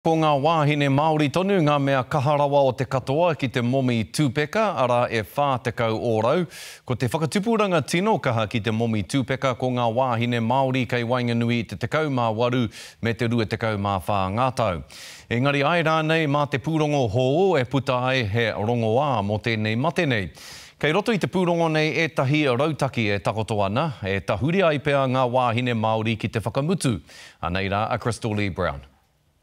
Ko ngā wāhine Māori tonu ngā mea kaha rawa o te katoa ki te momi tupeka, arā e 40 ōrau. Ko te whakatupuranga tino kaha ki te momi tupeka ko ngā wāhine Māori kei waenganui i te 18 me te 24 ngā tau. Engari āe rānei mā te pūrongo hou e puta ai he rongoā mō tēnei mate nei? Kei roto i te pūrongo nei ētahi rautaki e takoto ana, e tahuri ai pea ngā wāhine Māori ki te whakamutu. Anei rā a Crystal Lee Brown.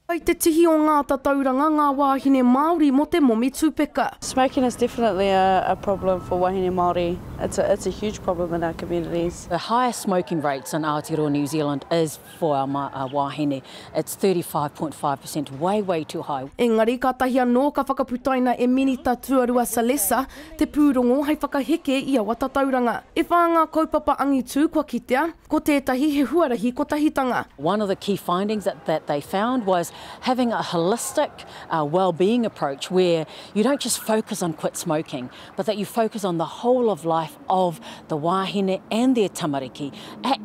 I te tihi o ngā tatauranga ngā wāhine Māori mō te momi tupeka. Smoking is definitely a a problem for wahine Māori. It's a it's a huge problem in our communities. The highest smoking rates in Aotearoa New Zealand is for our our wāhine. It's 35.5%, way, way too high. Engari kātahi anō ka whakaputaina e Minita Tuarua Salesa te pūrongo hei whakaheke i aua tatauranga. E whā ngā kaupapa angitū kua kitea. Ko tētahi he huarahi kotahitanga. One of the key findings that that they found was having a holistic well-being approach where you don't just focus on quit smoking, but that you focus on the whole of life of the wāhine and their tamariki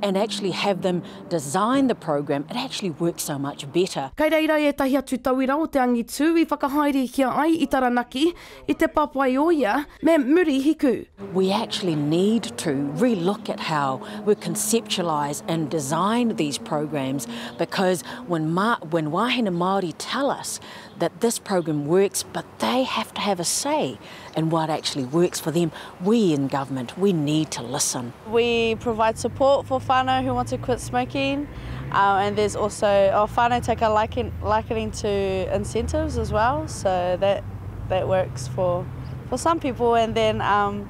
and actually have them design the program, it actually works so much better. Kei reira ētahi atu tauira o te angitū i whakahaerehia ai i Taranaki, i Te Papaioea me Murihiku. We actually need to re-look at how we conceptualise and design these programmes because when, ma when wāhine Māori tell us that this program works but they have to have a say in what actually works for them, we in government, we need to listen. We provide support for whānau who want to quit smoking um, and there's also oh, whānau take a liking, likening to incentives as well so that that works for for some people and then um,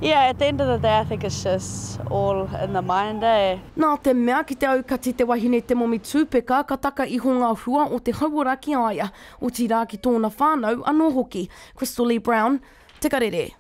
yeah, at the end of the day I think it's just all in the mind, eh? Nā te mea ki te aukati te wahine te momi tūpeka ka taka iho ngā hua o te hauora ki a ia, otirā ki tōna whānau anō hoki. Crystal Lee Brown, Te Karere.